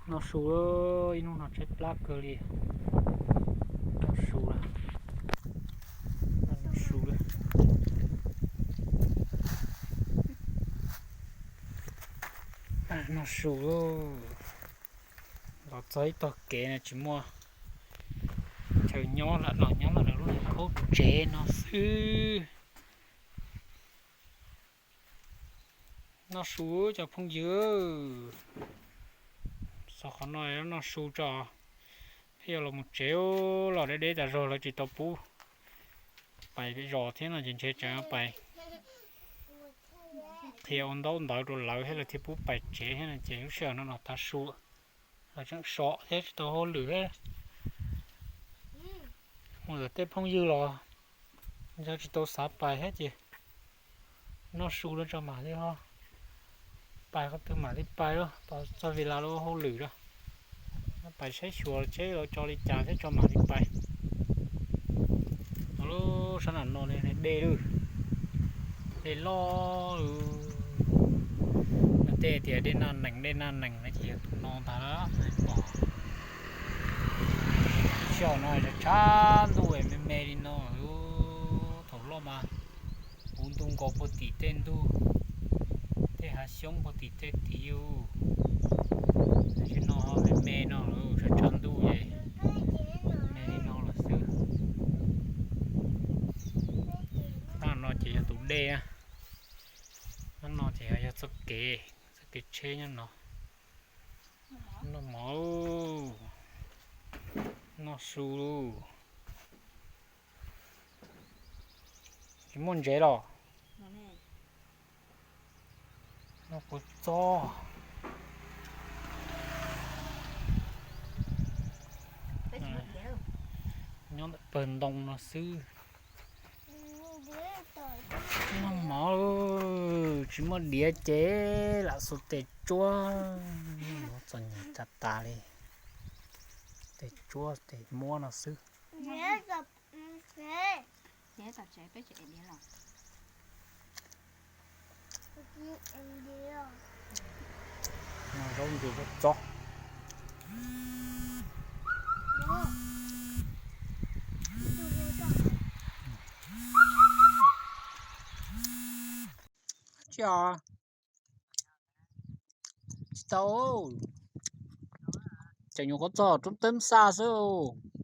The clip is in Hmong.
Noj su, ib hnub no tshaib plab kawg li. Noj su, noj su, noj su. Los txog ib tog kev no tsis muaj chaw nyob lawm, los nyob lawm lub niag qub tsev no xwb. Noj su cov phooj ywg, xaus qhov no noj su tso, thiaj yuav los mus tsev. Los deb deb tas zog lawv tsis tau pub pais zos thiab no ces ntshe tsam pais qhia ua ntaub ntawv rau lawv thiab lawv thiaj pub pais tsev thiab no ces lub sij hawm no los tav su, lawv tseem so thiab tsis tau hauj lwm thiab. Mus tom tej phooj ywg los yog tsis tau xav pais thiab ces noj su lawm tso mam li ho pais qhov twg mam li pais, txog Vis Las lawv ua hauj lwm lawm. Pais saib xyuas seb lawv tso li cas thiab tso mam li pais. Lub sab nram no dej lawm, dej loj lawm. Tej tias dej Naj Nees, dej Naj Nees no ces yog tus no ntag. Pom xyov no tshav ntuj me me li no. Thaum loj mas puv ntuj nkaus puag tim tej ntug, tej hav xyoob puag tim tej tid. Tam sim no me me no lawm, tshav tshav ntuj es me li no lawm xwb. Tab no ces yog tus dej na. Tab no ces yog txoj kev, txoj kev tsheb nyob no. Noj mov, noj su. Tsis muaj ntsev los? Noj kuv txob. Nyob ntawm pawg ntoo no xwb. Noj mov, tsis muaj diav ces lam xuas tes tsuab. Txom nyem tas tas li. Tes tsuab tes muab no xwb. Zaub ntsuas zaub txob. Tsis tau, tseem nyuam qhuav txog roob teeb xa xwb.